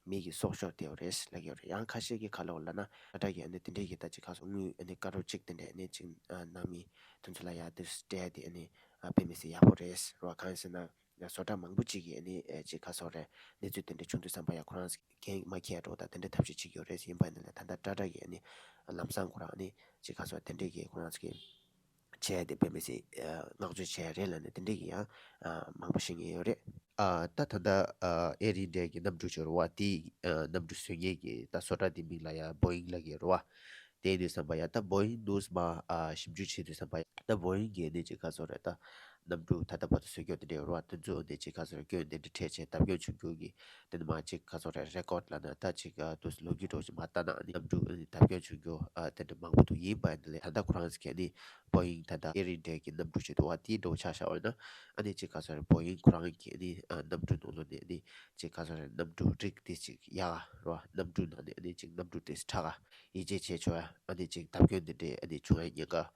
མི་གི་སྲོག་ཤོར་བསྡད་ཡོད་རེད་ལབ་ཀྱི་ཡོད་རེད། ཡང་ཁ་ཤས་ཀྱིས་ག་ལབ་ལབ་ན། ཊ་ཊ་གིས་ཨ་ནི་དེ་འདྲས་ཀྱི་ད་ཅིག་ག་ཟེར་དངུལ་ཨ་ནི་ཀ་རོར་གཅིག་དེ་འདྲས་ཨ་ནི་ཅིག་ཨ་ནང་མི་དེ་ཚོ་ལ་ཡ་དེ་སྤྲད་དེ་ཨ་ནི་ཨ་དཔེ་མི་སྲིད་ཡག་པོ་རེད་རེད་བ། གང་ཡིན་ཟེར་ན་ཡ་བཟོ་གྲྭ་མང་པོ་ཅིག་གིས་ཨ་ནི་ཨ་ཅིག་ག་ཟེར་རེད། གནས་ཚུལ་དེ་འདྲས་བྱུང་དུས་ཙམ་པ་ཡ་ཁོ་རང་ཚོ་འགན་མ་འཁྱེར་འགྲོ་ད་དེ་འདྲས་ཐབས་ཤེས་བྱེད་ཀྱི་ཡོད་རེད། ཡིན་པ་ཡིན་ན་ལས་ད་ལྟ་ཊ་ཊ་གིས་ཨ་ནི་ལམ་སང་ཁོ་རང་ཨ་ནི་ཅིག་ག་ཟེར་དེ་འདྲས་ཀྱི་ཁོ་རང་ཚོ་གི་བྱས་ཏེ་དཔེ་མི་སྲིད་ཨ་བསྔགས་བརྗོད་བྱས་རེད་ལབ་ནས་དེ་འདྲས་ཀྱི་ཡང་ཨ་མང་པོ་བཤད་མཁན་ཡོད་རེད། ཨ་ད་ད་ལྟ་ཨ་ཨེར་ཨིན་ཌི་ཡ་གི་གནམ་གྲུ་ཅིག་ཡོད་རེད་བ། དེའི་ཨ་གནམ་གྲུ་བཟོ་མཁན་གྱི་ད་བཟོ་གྲྭ་དེའི་མིང་ལ་ཡ་བོ་ཡིང་ལབ་ཀྱི་ཡོད་རེད་བ། དེ་ཡིན་དུས་ཙམ་པ་ཡ་ད་བོ་ཡིང་དུས་མ་ཨ་ཞིབ་འཇུག་བྱེད་དུས་ཙམ་པ་ཡ་ད་བོ་ཡིང་གི་ཨ་ནི་ཅིག་ག་ཟེར་རེད། ད་གནམ་གྲུ་ད་ལྟ་བར་དུ་བཟོ་རྒྱུ་དེ་འདྲ་ཡོད་རེད་བ། དེ་ཚོ་ཨ་ནི་ཅིག་ག་ཟེར་རེད། སྐྱོན་དེ་འདྲ་འཕྲད་བྱས་བརྡབ་སྐྱོན་བྱུང་རྒྱུ་གི་དེ་ནི་མ་ཅིག་ག་ཟེར་རེད། རེ་ཀོཌ་ལབ་ན་ད་ཅིག་ཨ་དུས་ལོ་རྒྱུས་འདྲ་བོ་ཅིག་མ་ལྟ་ན་ཨ་ནི་གནམ་གྲུ་ཨ་ནི་བརྡབ་སྐྱོན་བྱུང་རྒྱུ་ཨ་དེ་འདྲ་མང་པོ་འདུག་ཡིན་པ་ཡིན་ན་ལས་ད་ལྟ་ཁོ་རང་ཚོ་གིས་ཨ་ནི་བོ་ཡིང་ད་ལྟ་ཨེར་ཨིན་ཌི་ཡ་གི་གནམ་གྲུ་ཅིག་འདུག་བ། དེའི་འདྲ་བོ་ཆ་བཞག་པ་ཡིན་ན་ཨ་ནི་ཅིག་ག་ཟེར་རེད། བོ་ཡིང་ཁོ་རང་གི་ཨ་ནི་ཨ་གནམ་གྲུ་ནང་ལོགས་ནས་ཨ་ནི་ཅིག་ག་ཟེར་རེད། གནམ་གྲུ་རིགས་དེ་ཅིག་ཡག་རེད་བ། གནམ་གྲུ་ནང་ནས་ཨ་ནི་ཅིག་གནམ་གྲུ་དེ་ཚོ་དྲག་ག་ཡིད་ཆེས་བྱས་ཆོག་ཡ་ཨ་ནི་ཅིག་བརྡབ་སྐྱོན་དེ་འདྲས་ཨ་ནི་བྱུང་ཡ་ཉེན་ཁ་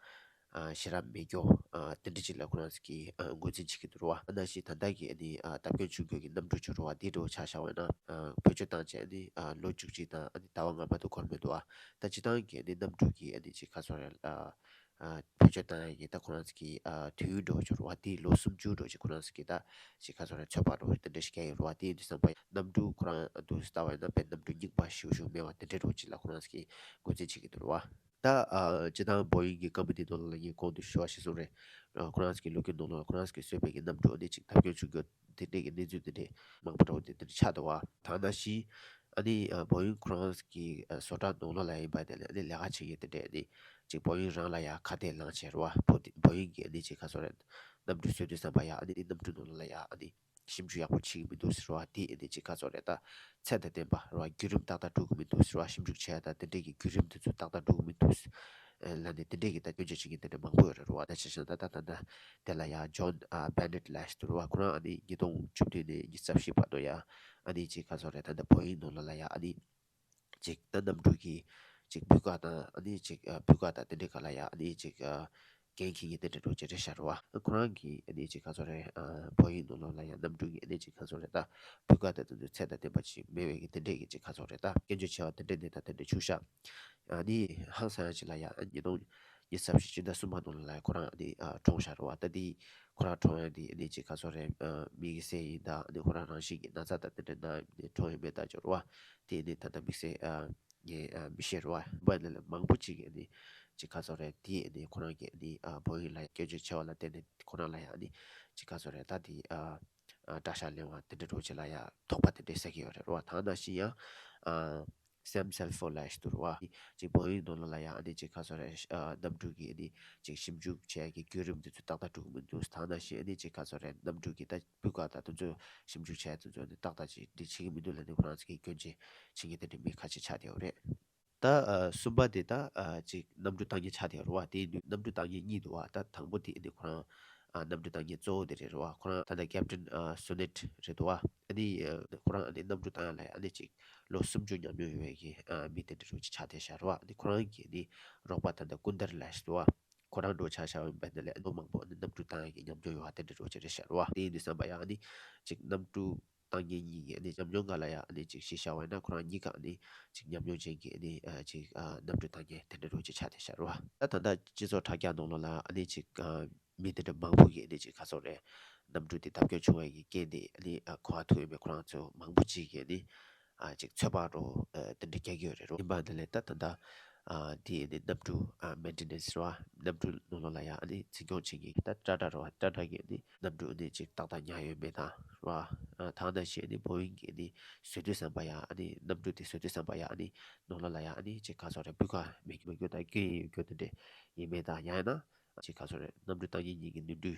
ཨ་ཞེ་དྲག་མེད་རྒྱུ་ཨ་དེ་འདྲ་ཅིག་ལ་ཁོ་རང་ཚོ་གིས་ཨ་འགོ་འཛིན་བྱེད་ཀྱི་འདུག་རེད་བ། ཨ་ནང་བཞིན་ད་ལྟ་གི་ཨ་ནི་ཨ་བརྡབ་སྐྱོན་བྱུང་རྒྱུ་གི་གནམ་གྲུ་ཅིག་ཡོད་རེད་བ། དེ་འདྲ་བོ་ཆ་བཞག་པ་ཡིན་ན་ཨ་བེད་སྤྱོད་བཏང་བྱས་ཨ་ནི་ཨ་ལོ་བཅུ་གཅིག་དང་ཨ་ནི་ཟླ་བ་ལྔ་བར་དུ་འགོར་མི་འདུག་བ། ད་སྤྱིར་བཏང་གི་ཨ་ནི་གནམ་གྲུ་གི་ཨ་ནི་ཅིག་ག་ཟེར་རེད། ཨ་ཨ་བེད་སྤྱོད་བཏང་ཡ་གི་ད་ཁོ་རང་ཚོ་གི་ཨ་དུས་ཡུན་འདྲ་བོ་ཅིག་ཡོད་རེད་བ། དེ་ལོ་སུམ་ཅུ་འདྲ་བོ་ཅིག་ཁོ་རང་ཚོ་གི་ད་ཅིག་ག་ཟེར་རེད། ཚོད་དཔག་འདྲ་བོ་དེ་འདྲ་ཞིག་བརྒྱབ་ཡོད་རེད་བ། དེ་ཡིན་དུས་ཙམ་པ་གནམ་གྲུ་ཁོ་རང་དུ་ལྟ་བ་ཡིན་ན་དཔེ་གནམ་གྲུ་རྙིང་པ་ཞེ་པོ་ཞིག་མེད་པ་དེ་འདྲ་འདྲ་བོ་ཅིག་ལ་ཁོ་རང་ཚོ་གིས་འགོ་འཛིན་བྱེད་ཀྱི་འདུག་རེད་བ། ད་ཨ་སྤྱིར་བཏང་བོ་ཡིང་གི་ཀམ་པ་ནི་ནང་ལོགས་ལ་ངས་གོང་དུ་ཞུ་བ་ཞིག་གསུངས་རེད། ཨ་ཁོ་རང་ཚོ་གི་ལོ་རྒྱུས་ནང་ལོགས་ལ་ཁོ་རང་ཚོ་གིས་བཟོས་པའི་གི་གནམ་གྲུ་ཨ་ནི་ཅིག་བརྡབ་སྐྱོན་བྱུང་རྒྱུ་དེ་འདྲས་ཀྱི་གནས་ཚུལ་དེ་འདྲས་མང་པོ་འདྲ་བོ་དེ་འདྲས་ཆགས་འདུག་བ། ད་ནང་བཞིན་ཨ་ནི་ཨ་བོ་ཡིང་ཁོ་རང་གི་ཨ་བཟོ་གྲྭ་ནང་ལོགས་ལ་ཡིན་པ་དེ་ལ་ཨ་ནི་ལས་ཀ་བྱེད་མཁན་དེ་འདྲས་ཨ་ནི་ཅིག་བོ་ཡིང་རང་ལ་ཡ་ཁ་གཏད་ལངས་བྱས་རེད་བ། བོ་དེ་བོ་ཡིང་གིས་ཨ་ནི་ཅིག་ག་ཟེར་རེད། གནམ་གྲུ་བཟོ་དུས་ཙམ་པ་ཡ་ཨ་ནི་གནམ་གྲུ་ནང་ལོགས་ལ་ཡ་ཨ་ནི་ཞིབ་འཇུག་ཡག་པོ་བྱེད་ཀྱི་མི་འདུག་ཟེར་བ། དེ་ཨ་ནི་ཅིག་ག་ཟེར་རེད། ད་ཚད་དང་ལྡན་པ་རེད་བ། བརྒྱུད་རིམ་ཏག་ཏག་འགྲོ་གི་མི་འདུག་ཟེར་བ། ཞིབ་འཇུག་བྱས་ད་དེ་འདྲས་ཀྱི་བརྒྱུད་རིམ་དེ་ཚོ་ཏག་ཏག་འགྲོ་གི་མི་འདུག་ཟེར་ལབ་ནས་དེ་འདྲས་ཀྱི་ད་སྐྱོན་བརྗོད་བྱེད་མཁན་དེ་འདྲ་མང་པོ་ཡོད་རེད་བ། ད་ཆ་བཞག་ན་ད་ད་ད་དེ་ལ་ཡ་ཇོན་ཨ་བེ་ནེཊ་ལབ་ཡ་ཞིག་འདུག་རེད་བ། ཁོ་རང་ཨ་ནི་ཉིས་སྟོང་བཅུ་བདུན་ནས་ཉི་ཤུ་རྩ་བཞི་བར་དུ་ཡ་ཨ་ནི་ཅིག་ག་ཟེར་རེད། ད་ད་བོ་ཡིང་ནང་ལོགས་ལ་ཡ་ཨ་ནི་ཅིག་ད་གནམ་གྲུ་གི་ཅིག་སྤུས་ཀ་དང་ཨ་ནི་ཅིག་ཨ་སྤུས་ཀ་དང་དེ་འདྲའི་སྒང་ལ་ཡ་ཨ་ནི་ཅིག་ཨ་འགན་འཁྱེར་མཁན་དེ་འདྲ་འདྲ་བོ་ཅིག་རེད་ཤག་རེད་བ། ཁོ་རང་གིས་ཨ་ནི་ཅིག་ག་ཟེར་རེད། ཨ་བོ་ཡིང་ནང་ལོགས་ལ་ཡ་གནམ་གྲུ་གི་ཨ་ནི་ཅིག་ག་ཟེར་རེད། ད་སྤུས་ཀ་དང་དེ་ཚོ་ཚད་དང་ལྡན་པ་ཅིག་མེད་པའི་གི་དེ་འདྲའི་གི་ཅིག་ག་ཟེར་རེད། ད་སྐྱོན་བརྗོད་བྱས་པ་དེ་འདྲ་ནི་ད་དེ་འདྲ་བྱུང་ཤག་ཨ་ནི་ཧང་སང་ཡ་ཅིག་ལ་ཡ་ཨ་ཉིས་སྟོང་ཉི་ཤུ་རྩ་བཞི་སྤྱི་ཟླ་གསུམ་པ་ནང་ལ་ཡ་ཁོ་རང་ཨ་ནི་ཨ་གྲོངས་ཤག་རེད་བ། ད་དེ་ཁོ་རང་གྲོངས་ཡ་དེ་ཨ་ནི་ཅིག་ག་ཟེར་རེད། ཨ་དམིགས་བསལ་ཡིན་ད་ཨ་ནི་ཁོ་རང་རང་བཞིན་གྱི་ན་ཚ་དང་དེ་འདྲ་ན་ནི་གྲོངས་ཡོད་མེད་ད་ཅོ་རེད་བ། དེ་ནི་ད་ལྟ་དམིགས་བསལ་ཨ་ངས་ཨ་མི་ཤེས་རེད་བ། འབའ་ནི་ལ་མང་པོ་ཅིག་གིས་ནི་ཅིག་ག་ཟེར་རེད། དེ་ནི་ཁོ་རང་གིས་ནི་ཨ་བོ་ཡིང་ལ་སྐྱོན་བརྗོད་བྱས་པ་ལ་བརྟེན་ནས་ཁོ་རང་ལ་ཡང་ནི་ཅིག་ག་ཟེར་རེད། ད་དེ་ཨ་ཨ་དགྲ་ཤ་ལེན་པ་དེ་འདྲ་འདྲ་བོ་ཅིག་ལ་ཡང་དོགས་པ་དེ་འདྲ་ཟ་གི་ཡོད་རེད་བ། ད་ནང་བཞིན་ཡང་ཨ་སེམ་སེལ་ཧྥོར་ལབ་ཡ་ཞིག་འདུག་རེད་བ། ཅིག་བོ་ཡིང་ནང་ལོགས་ལ་ཡང་ཨ་ནི་ཅིག་ག་ཟེར་རེད། ཨ་གནམ་གྲུ་གི་ཨ་ནི་ཅིག་ཞིབ་འཇུག་བྱེད་ཡ་གི་བརྒྱུད་རིམ་དེ་ཚོ་ཏག་ཏག་འགྲོ་གི་མི་འདུག་ད་ནང་བཞིན་ཨ་ནི་ཅིག་ག་ཟེར་རེད། གནམ་གྲུ་གི་ད་སྤུས་ཀ་དང་དེ་ཚོ་ཞིབ་འཇུག་བྱས་དེ་ཚོ་ནི་ཏག་ཏག་ཅིག་འདི་བྱེད་ཀྱི་མི་འདུག་ལབ་ནས་ཁོ་རང་ཚོ་གིས་སྐྱོན་བརྗོད་བྱེད་མཁན་དེ་འདྲ་མི་ཁ་ཤས་ཆགས་བསྡད་ཡོད་རེད། ད་ཨ་གསུམ་པ་དེ་ད་ཨ་ཅིག་གནམ་གྲུ་བཏང་མཁན་ཆགས་བསྡད་ཡོད་རེད་བ། དེ་ཡིན་དུས་གནམ་གྲུ་བཏང་མཁན་གཉིས་འདུག་བ། ད་དང་པོ་དེ་ཨ་ནི་ཁོ་རང་ཨ་གནམ་གྲུ་བཏང་མཁན་གཙོ་བོ་དེ་རེད་རེད་བ། ཁོ་རང་ད་ལྟ་ཀེབ་ཊན་ཨ་སོ་ནེཊ་རེད་འདུག་བ། ཨ་ནི་ཁོ་རང་ཨ་ནི་གནམ་གྲུ་བཏང་ཡ་ལ་ཡ་ཨ་ནི་ཅིག་ལོ་སུམ་ཅུ་ཉམས་མྱོང་ཡོད་པའི་གི་མི་དེ་འདྲ་རུ་ཅིག་ཆགས་བསྡད་ཤག་རེད་བ། ཨ་ནི་ཁོ་རང་གི་ཨ་ནི་རོགས་པ་ད་ལྟ་ཀུན་དར་ལ་ཞིག་འདུག་བ། ཁོ་རང་འགྲོ་ཆ་བཞག་པ་ཡིན་པ་འདི་ལས་ཨ་ནི་མང་པོ་ཨ་ནི་གནམ་གྲུ་བཏང་ཡ་གི་ཉམས་མྱོང་ཡོད་པ་དེ་འདྲ་རུ་ཅིག་རེད་ཤག་རེད་བ། དེ་ཡིན་དུས་ཙམ་པ་ཡ་ཨ་ནི་ཅིག་གནམ་གྲུ་བཏང་མཁན་གཉིས་ཀྱི་ཨ་ནི་ཉམས་མྱོང་སྒང་ལ་ཡ་ཨ་ནི་ཅིག་གཞི་བཞག་པ་ཡིན་ན་ཁོ་རང་གཉིས་ཀ་ཨ་ནི་ཅིག་ཉམས་མྱོང་ཅན་གྱི་ཨ་ནི་ཅིག་གནམ་གྲུ་བཏང་མཁན་དེ་འདྲ་རུ་ཅིག་ཆགས་བསྡད་ཤག་རེད་བ། ད་ད་ལྟ་སྤྱི་ཚོགས་དྲ་རྒྱ་ནང་ལོགས་ལ་ཨ་ནི་ཅིག་མི་དེ་འདྲ་མང་པོ་གིས་ཨ་ནི་ཅིག་ག་ཟེར་དགོས་རེད། གནམ་གྲུ་དེ་བརྡབ་སྐྱོན་བྱུང་བའི་གི་རྐྱེན་དེ་ཨ་ནི་གོ་བ་ཐུག་ཡོད་མེད་ཁོ་རང་ཚོ་མང་པོ་ཅིག་གིས་ཨ་ནི་ཨ་ཅིག་ཚོད་དཔག་འདྲ་པོ་དེ་འདྲ་རྒྱག་གི་ཡོད་རེད་རོ། ཡིན་པ་འདི་ལས་ད་ད་ལྟ་ཨ་དེ་ཨ་ནི་གནམ་གྲུ་ཨ་མེན་ཊེ་ནན་སི་རེད་བ། གནམ་གྲུ་ནང་ལོགས་ལ་ཡ་ཨ་ནི་འཛིན་སྐྱོང་བྱེད་མཁན་གྱི་ད་ཊ་ཊ་རེད་བ། ཊ་ཊ་གིས་ཨ་ནི་གནམ་གྲུ་ཨ་ནི་ཅིག་ཏག་ཏག་ཉར་ཡོད་མེད་དང་རེད་བ། ཨ་ད་ག་ནང་བཞིན་ཨ་ནི་བོ་ཡིང་གིས་ཨ་ནི་བཟོ་དུས་ཙམ་པ་ཡ་ཨ་ནི་གནམ་གྲུ་དེ་བཟོ་དུས་ཙམ་པ་ཡ་ཨ་ནི་ནང་ལོགས་ལ་ཡ་ཨ་ནི་ཅིག་ག་ཟེར་དགོས་རེད། སྤུས་ཀ་མེད་རྒྱུ་མེད་རྒྱུ་དང་སྐྱོན་ཡོད་རྒྱུ་དེ་འདྲ་ཡིན་མེད་དང་ཡང་ཡིན་ན། ཅིག་ག་ཟེར་དགོས་རེད། གནམ་གྲུ་བཏང་མཁན་གཉིས་ཀྱི་ནུས་མཐུ་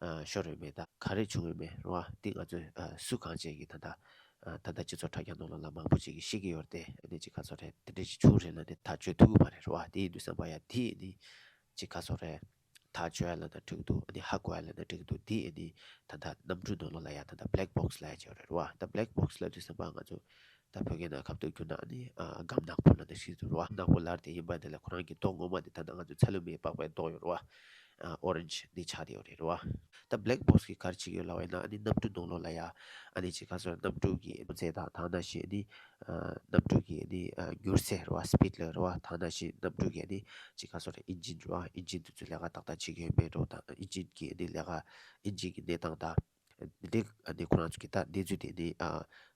ཨ་ཤོར་ཡོད་མེད་དང་ག་རེ་བྱུང་ཡོད་མེད་རེད་བ། དེ་ང་ཚོས་ཨ་སུ་གང་བྱས་ཀྱི་ད་ལྟ་ཨ་ད་ལྟ་སྤྱི་ཚོགས་དྲ་རྒྱ་ནང་ལོགས་ལ་མང་པོ་ཅིག་གིས་ཤེས་ཀྱི་ཡོད་རེད་དེ། ཨ་ནི་ཅིག་ག་ཟེར་དགོས་རེད། དེ་འདྲ་ཅིག་བྱུང་རེད་ལབ་ནས་ཐག་གཅོད་ཐུབ་ཀྱི་མ་རེད་རེད་བ། དེ་ཡིན་དུས་ཙམ་པ་ཡ་དེ་ཨ་ནི་ཅིག་ག་ཟེར་དགོས་རེད། ཐག་གཅོད་ཡ་ལབ་ན་འགྲིག་གི་འདུག་ཨ་ནི་ཧ་གོ་ཡ་ལབ་ན་འགྲིག་གི་འདུག་དེ་ཨ་ནི་ད་ལྟ་གནམ་གྲུ་ནང་ལོགས་ལ་ཡ་ད་ལྟ་བྷེ་ལེག་བྷོག་སི་ལབ་ཡ་ཅིག་ཡོད་རེད་རེད་བ། ད་བྷེ་ལེག་བྷོག་སི་ལབ་དུས་ཙམ་པ་ང་ཚོ་ད་བོད་སྐད་ནང་ཁ་ཐུག་བསྒྱུར་ན་ཨ་ནི་ཨ་སྒམ་ནག་པོ་ལབ་ན་ཤེས་འདུག་རེད་བ། ནག་པོ་ལབ་དེ་ཡིན་པ་འདི་ལས་ཁོ་རང་གི་མདོག་ངོ་མ་དེ་ད་ལྟ་ང་ཚོ་ཚ་ལུ་མའི་པགས་པའི་མདོག་ཡོད་རེད་བ། ཨ་ཨོ་རེན་ཇི་འདི་ཆགས་བསྡད་ཡོད་རེད་རེད་བ། ད་བྷེ་ལེག་བྷོག་སི་གིས་ག་རེ་བྱེད་ཀྱི་ཡོད་ལབ་པ་ཡིན་ན་ཨ་ནི་གནམ་གྲུ་ནང་ལོགས་ལ་ཡ་ཨ་ནི་ཅིག་ག་ཟེར་གནམ་གྲུ་གི་རྩེ་དང་ད་ག་ནང་བཞིན་ཨ་ནི་ཨ་གནམ་གྲུ་གི་ཨ་ནི་ཨ་མྱུར་ཚད་རེད་བ། སི་པིཌ་ལབ་རེད་བ། ད་ག་ནང་བཞིན་གནམ་གྲུ་གི་ཨ་ནི་ཅིག་ག་ཟེར་ཨིན་ཇིན་རེད་བ། ཨིན་ཇིན་དེ་ཚོ་ལས་ཀ་ཏག་ཏག་བྱེད་ཀྱི་ཡོད་མེད་འདྲ་པོ་དང་ཨིན་ཇིན་གྱི་ཨ་ནི་ལས་ཀ་ཨིན་ཇིན་གྱི་གནས་སྟངས་དང་། འདི་འདྲའི་ཨ་ནི་ཁོ་རང་ཚོ་གིས་ད་གནས་ཚུལ་དེ་ནི་ཨ་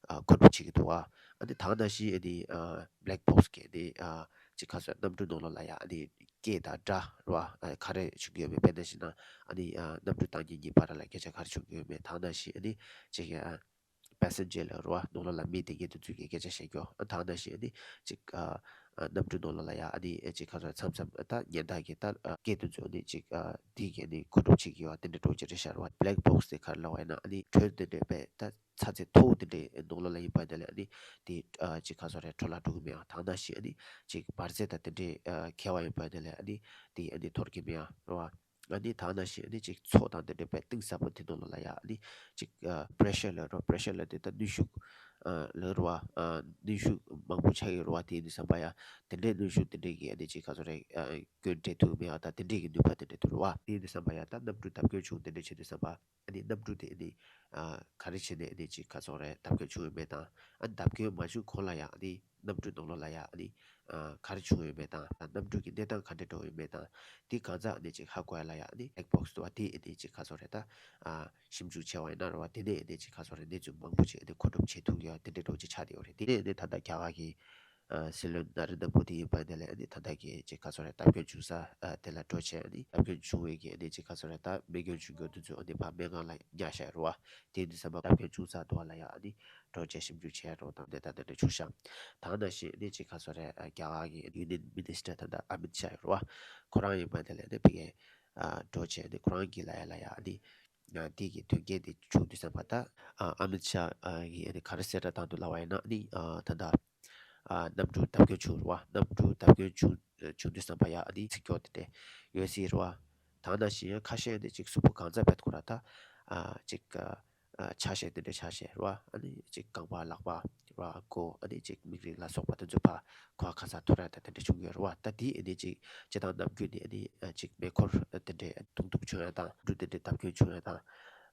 ཨ་མཁོ་སྒྲུབ་བྱེད་ཀྱི་འདུག་བ། ཨ་ནི་ད་ག་ནང་བཞིན་ཨ་ནི་ཨ་བྷེ་ལེག་བྷོག་སི་གིས་ཨ་ནི་ཨ་ཅིག་ག་ཟེར་གནམ་གྲུ་ནང་ལོགས་ལ་ཡ་ཨ་ནི་སྐད་དང་སྒྲ་རེད་བ། ཨ་ག་རེ་བྱུང་གི་ཡོད་མེད། དཔེར་ན་བཞག་ན་ཨ་ནི་ཨ་གནམ་གྲུ་བཏང་མཁན་གཉིས་བར་ལ་སྐད་ཆ་ག་རེ་བྱུང་གི་ཡོད་མེད། ད་ག་ནང་བཞིན་ཨ་ནི་ཅིག་ཨ་པེ་སེན་ཇར་ལབ་རེད་བ། ནང་ལོགས་ལ་མི་དེ་གཉིས་དེ་ཚོ་གིས་སྐད་ཆ་བཤད་རྒྱུ། ཨ་ད་ག་ནང་བཞིན་ཨ་ནི་ཅིག་ཨ་ཨ་གནམ་གྲུ་ནང་ལོགས་ལ་ཡ་ཨ་ནི་ཨ་ཅིག་ག་ཟེར་མཚམས་མཚམས་ཨ་ད་ཉེན་བརྡ་གི་ད་ཨ་སྐད་དེ་ཚོ་ཨ་ནི་ཅིག་ཨ་དེ་གི་ཨ་ནི་མཁོ་སྒྲུབ་བྱེད་ཀྱི་ཡོད་པ་དེ་འདྲ་འདྲ་པོ་ཅིག་རེད་ཤག་རེད་བ། བྷེ་ལེག་བྷོག་སི་དེ་ག་རེ་ལབ་པ་ཡིན་ན་ཨ་ནི་དྲོད་དེ་འདྲ་པས་ད་ཚ་ཚད་མཐོ་པོ་དེ་འདྲའི་ནང་ལོགས་ལ་ཡིན་པ་དེ་ལས་ཨ་ནི་དེ་ཨ་ཅིག་ག་ཟེར་དགོས་རེད། འཕྲོ་བརླག་འགྲོ་གི་མེད་པ། ད་ག་ནང་བཞིན་ཨ་ནི་ཅིག་འབར་རྫས་དང་དེ་འདྲའི་ཨ་གས་པ་ཡིན་པ་དེ་ལས་ཨ་ནི་དེ་ཨ་ནི་འཐོར་གི་མེད་པ་རེད་བ། ཨ་ནི་ད་ག་ནང་བཞིན་ཨ་ནི་ཅིག་མཚོ་དང་དེ་འདྲ་པས་གཏིང་ཟབ་པོ་དེ་ནང་ལོགས་ལ་ཡ་ཨ་ནི་ཅིག་ཨ་པེ་རེ་ཤར་ལབ་རོ། པེ་རེ་ཤར་ལབ་དེ་ད་གནོན་ཤུགས་ཨ་ལབ་རེད་བ། ཨ་གནོན་ཤུགས་མང་པོ་ཆགས་ཡོད་རེད་བ། དེ་ཡིན་དུས་ཙམ་པ་ཡ་དེ་འདྲའི་གནོན་ཤུགས་དེ་འདྲའི་གི་ཨ་ནི་ཅིག་ག་ཟེར་དགོས་རེད། ཨ་སྐྱོན་སྤྲད་ཐུབ་མེད་པ་དང་དེ་འདྲའི་གི་ནུས་པ་དེ་འདྲ་འདུག་རེད་བ། དེ་ཡིན་དུས་ཙམ་པ་ཡ་ད་གནམ་གྲུ་བརྡབ་སྐྱོན་བྱུང་དེ་འདྲ་བྱེད་དུས་ཙམ་པ་ཨ་ནི་གནམ་གྲུ་དེ་ཨ་ནི་ཨ་ག་རེ་བྱས་ནས་ཨ་ནི་ཅིག་ག་ཟེར་དགོས་རེད། བརྡབ་སྐྱོན་བྱུང་ཡོད་མེད་དང་། ཨ་ནི་བརྡབ་སྐྱོན་མ་བྱུང་གོང་ལ་ཡ་ཨ་ནི་གནམ་གྲུ་ནང་ལོགས་ལ་ཡ་ཨ་ནི་ཨ་ག་རེ་བྱུང་ཡོད་མེད་དང་། གནམ་གྲུ་གི་གནས་སྟངས་ག་འདྲ་འགྲོ་ཡོད་མེད་དང་། དེ་གང་ཚང་ཨ་ནི་ཅིག་ཧ་གོ་ཡ་ལ་ཡ་ཨ་ནི་བྷེ་ལེག་བྷོག་སི་འདུག་བ། དེ་ཨ་ནི་ཅིག་ག་ཟེར་དགོས་རེད། ད་ཨ་ཞིབ་འཇུག་བྱས་པ་ཡིན་ན་རེད་བ། དེ་ནས་ཨ་ནི་ཅིག་ག་ཟེར་དགོས་རེད། གནས་ཚུལ་མང་པོ་ཅིག་ཨ་ནི་མཁོ་སྒྲུབ་བྱེད་ཐུབ་ཡ་དེ་འདྲ་འདྲ་པོ་ཅིག་ཆགས་བསྡད་ཡོད་རེད། དེ་ནས་ཨ་ནི་ད་ལྟ་རྒྱ་གར་གྱི་ཨ་སྲིད་བློན་ན་རེན་དྲ་མོ་དི་ཡིན་པ་དེ་ལས་ཨ་ནི་ད་ལྟ་གི་ཅིག་ག་ཟེར་དགོས་རེད། བརྡབ་སྐྱོན་བྱུང་ས་ཨ་དེ་ལ་འགྲོ་བྱས་ཨ་ནི་བརྡབ་སྐྱོན་བྱུང་བའི་གི་ཨ་ནི་ཅིག་ག་ཟེར་དགོས་རེད། ད་རྨས་སྐྱོན་བྱུང་མཁན་དེ་ཚོ་ཨ་ནི་ཕར་སྨན་ཁང་ལ་ཉར་བཞག་ཡོད་རེད་བ། དེ་ཡིན་དུས་ཙམ་པ་བརྡབ་སྐྱོན་བྱུང་ས་དེ་ལ་ཡ་ཨ་ནི་འགྲོ་བྱས་ཞིབ་འཇུག་བྱས་འགྲོ་དང་དེ་ལྟ་དེ་འདྲ་བྱུང་ཤག་ད་ག་ནང་བཞིན་ཨ་ནི་ཅིག་ག་ཟེར་དགོས་རེད། ཨ་རྒྱ་གར་གྱི་ཡུ་ནི་ཡན་མི་ནི་སི་ཊར་ད་ལྟ་ཨ་མིད་ཤཱ་ཡོད་རེད་བ། ཁོ་རང་ཡིན་པ་དེ་ལས་ཨ་ནི་ཕ་གིར་ཨ་འགྲོ་བྱས་ཨ་ནི་ཁོ་རང་གི་ལབ་ཡ་ལ་ཡ་ཨ་ནི་ཨ་དེ་གི་དོན་རྐྱེན་དེ་བྱུང་དུས་ཙམ་པ་ད་ཨ་ཨ་མིད་ཤཱ་ཨ་གིས་ཨ་ནི་ག་རེ་གསལ་བསྒྲགས་བཏང་འདུག་ལབ་པ་ཡིན་ན་ཨ་ནི་ཨ་ད་ལྟ་ཨ་གནམ་གྲུ་བརྡབ་སྐྱོན་བྱུང་རེད་བ། གནམ་གྲུ་བརྡབ་སྐྱོན་བྱུང་བྱུང་དུས་ཙམ་པ་ཡ་ཨ་ནི་ཚིག་སྐྱོ་དེ་འདྲ་ཡོད་སྲིད་རེད་བ། ད་ག་ནང་བཞིན་ཁ་ཤས་ཨ་ནི་ཅིག་གཟུགས་པོ་གང་ཚང་བེད་ཁོ་ར་ད་ཨ་ཅིག་ཨ་ཆ་ཤས་དེ་འདྲ་ཆ་ཤས་རེད་བ། ཨ་ནི་ཅིག་རྐང་པ་ལག་པ་རེད་བ། མགོ་ཨ་ནི་ཅིག་མིག་རིལ་ལ་སོགས་པ་དེ་ཚོ་ཕར་ཁོ་ཁ་ཚ་ཐོར་ཡ་ད་དེ་འདྲ་བྱུང་ཡོད་རེད་བ། ད་དེ་ཨ་ནི་ཅིག་སྤྱིར་བཏང་ནམ་རྒྱུན་ནས་ཨ་ནི་ཅིག་མེ་འཁོར་དེ་འདྲ་རྡུང་རྡུང་བྱུང་ཡ་དང་གནམ་གྲུ་དེ་འདྲ་བརྡབ་སྐྱོན་བྱུང་ཡ་དང་།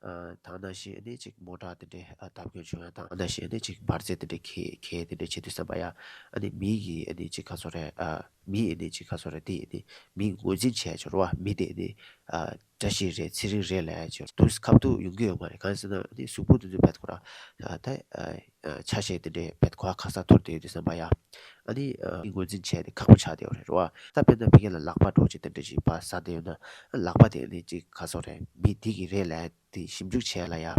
ཨ་ད་ག་ནང་བཞིན་ཨ་ནི་ཅིག་མོ་ཊ་དེ་འདྲ་ཨ་བརྡབ་སྐྱོན་བྱུང་ཡ་དང་། ཨ་ནང་བཞིན་ཨ་ནི་ཅིག་འབར་རྫས་དེ་འདྲ་གས་གས་དེ་འདྲ་བྱེད་དུས་ཙམ་པ་ཡ་ཨ་ནི་མི་གི་ཨ་ནི་ཅིག་ག་ཟེར་དགོས་རེད། ཨ་མི་ཨ་ནི་ཅིག་ག་ཟེར་དགོས་རེད། དེ་ཨ་ནི་མི་ངོས་འཛིན་བྱས་ཆོག་རེད་བ། མི་དེ་ཨ་ནི་ཨ་བཀྲ་ཤིས་རེད་ཚེ་རིང་རེད་ལབ་ཡ་ཅིག་དུས་ཁ་ཐུག་ཡོང་གི་ཡོད་མ་རེད། གང་ཟེར་ན་ཨ་ནི་གཟུགས་པོ་དེ་ཚོ་བེད་ཁོ་ར་ཨ་ད་ཨ་ཨ་ཆ་ཤས་དེ་འདྲ་བེད་ཁོ་ར་ཁ་ཚ་ཐོར་བསྡད་ཡོད་དུས་ཙམ་པ་ཡ་ཨ་ནི་ཨ་མི་ངོས་འཛིན་བྱས་ཏེ་ཁག་པོ་ཆགས་བསྡད་ཡོད་རེད་བ། ད་དཔེར་ན་ཕ་གི་ལ་ལག་པ་འདྲ་པོ་ཅིག་དེ་འདྲ་ཅིག་ཕར་ཟག་བསྡད་ཡོད་ན་ཨ་ལག་པ་དེ་ཨ་ནི་ཅིག་ག་ཟེར་དགོས་རེད། མི་དེ་གི་རེད་ལབ་ཡ་དེ་ཞིབ་འཇུག་བྱས་ལ་ཡ་ཨ་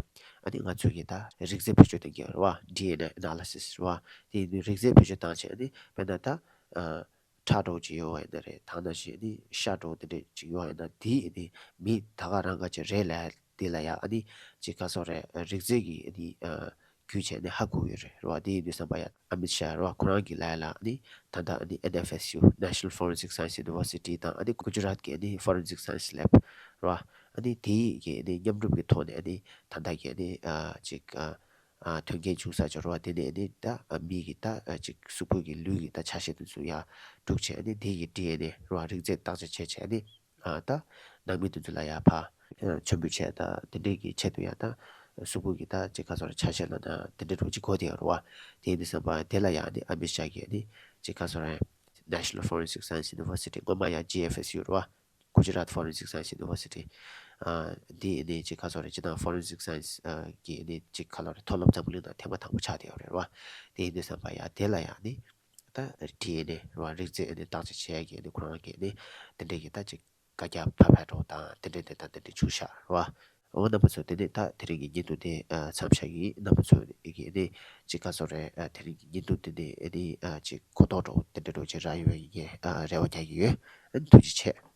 ནི་ང་ཚོ་གི་ད་རིགས་རྫས་བེད་སྤྱོད་གཏོང་གི་ཡོད་རེད་བ། ཌི་ཨེན་ཨེ་ཨེ་ན་ལི་སིས་རེད་བ། དེ་ཡིན་དུས་རིགས་རྫས་བེད་སྤྱོད་བཏང་བྱས་ཨ་ནི་དཔེར་ན་ད་ཨ་ཁྲག་འདྲ་པོ་ཅིག་ཡོད་པ་ཡིན་ན་རེད། ད་ག་ནང་བཞིན་ཨ་ནི་ཤ་འདྲ་པོ་དེ་འདྲ་ཅིག་ཡོད་པ་ཡིན་ན་དེ་ཨ་ནི་མི་ད་ག་རང་ག་ཅིག་རེད་ལབ་ཡ་དེ་ལ་ཡ་ཨ་ནི་ཅིག་ག་ཟེར་དགོས་རེད། རིགས་རྫས་ཀྱི་ཨ་ནི་ཨ་བརྒྱུད་བྱས་ནས་ཧ་གོ་གི་ཡོད་རེད་རེད་བ། དེ་ཡིན་དུས་ཙམ་པ་ཡ་ཨ་མིད་ཤཱ་རེད་བ། ཁོ་རང་གི་ལབ་ཡ་ལ་ཨ་ནི་ད་ལྟ་ཨ་ནི་ཨེན་ཨེཕ་ཨེས་ཡུ་National Forensic Science University དང་ཨ་ནི་གུ་ཇི་རཱད་ཀྱི་ཨ་ནི་Forensic Science Lab རེད་བ། ཨ་ནི་དེ་གི་ཨ་ནི་མཉམ་རུབ་ཀྱི་ཐོག་ནས་ཨ་ནི་ད་ལྟ་གི་ཨ་ནི་ཨ་ཅིག་ཨ་ ཨ་ཐོན་སྐྱེད་བྱུང་ས་ཅིག་རེད་བ། དེ་ནས་ནི་ད་མི་གི་ད་ཅིག་གཟུགས་པོ་གི་ལུས་ཀྱི་ད་ཆ་ཤས་དེ་ཚོ་ཡར་སྒྲུག་བྱས་ནི་དེ་གི་ཌི་ཨེན་ཨེ་རེད་བ། རིགས་རྫས་བརྟག་དཔྱད་བྱས་བྱས་ནི་ཨ་ད་ནང་མི་དེ་ཚོ་ལ་ཡར་ཕར་མཆོད་འབུལ་བྱས། ད་དེ་འདྲས་ཀྱི་ཆེད་དུ་ཡང་ད་གཟུགས་པོ་གི་ད་ཅིག་ག་ཟེར་རེད། ཆ་ཤས་ལབ་ན་དེ་འདྲས་འདྲ་བོ་ཅིག་དགོས་བསྡད་ཡོད་རེད་བ། དེ་ཡིན་དུས་ཙམ་པ་དེ་ལ་ཡང་ནི་ཨ་མེ་རི་ཀ་གི་ནི་ཅིག་ག་ཟེར་རེད། National Forensic Science University། སྔོན་མ་ཡང་ཇི་ཨེཕ་ཨེས་ཡུ་རེད་བ། Gujarat Forensic Science University། ཨ་འདི་ནི་ཅིག་ག་ཟེར་རེད། སྤྱིར་བཏང་Forensic Science་ཨ་གི་ནི་ཅིག་ག་ལབ་རེད། མཐོ་སློབ་འཛམ་བུ་གླིང་ནང་ཐེངས་མ་དང་པོ་ཆགས་བསྡད་ཡོད་རེད་བ། དེ་ཡིན་དུས་ཙམ་པ་ཡང་དེ་ལ་ཡང་ནི་ད་ཌི་ཨེན་ཨེ་རེད་བ། རིགས་རྫས་ཨ་ནི་བརྟག་དཔྱད་བྱེད་ཡ་གི་ནི་ཁོ་རང་གི་ནི་དེ་འདྲས་ཀྱི་ད་ཅིག་བཀའ་རྒྱ་ཕབ་ཕབ་འདྲ་བོ་དང་དེ་འདྲས་དེ་དང་དེ་འདྲས་བྱུང་ཤག་རེད་བ། འོ་རྣམ་པ་ཚོ་དེ་ནས་ད་དེ་རིང་གི་བརྙན་ཐུང་དེ་ཨ་མཚམས་བཞག་གི། རྣམ་པ་ཚོ་གི་ནི་ཅིག་ག་ཟེར་རེད། ཨ་དེ་རིང་གི་བརྙན་ཐུང་དེ་ནས་ཨ་ནི་ཨ་ཅིག་གོ་རྟོགས་འདྲ་བོ་དེ་འདྲས་འདྲ་བོ་ཅིག་རག་ཡོད་པའི་ངས་ཨ་རེ་བ་རྒྱག་གི་ཡོད། ཨ་ནི་ཐུགས་རྗེ་ཆེ།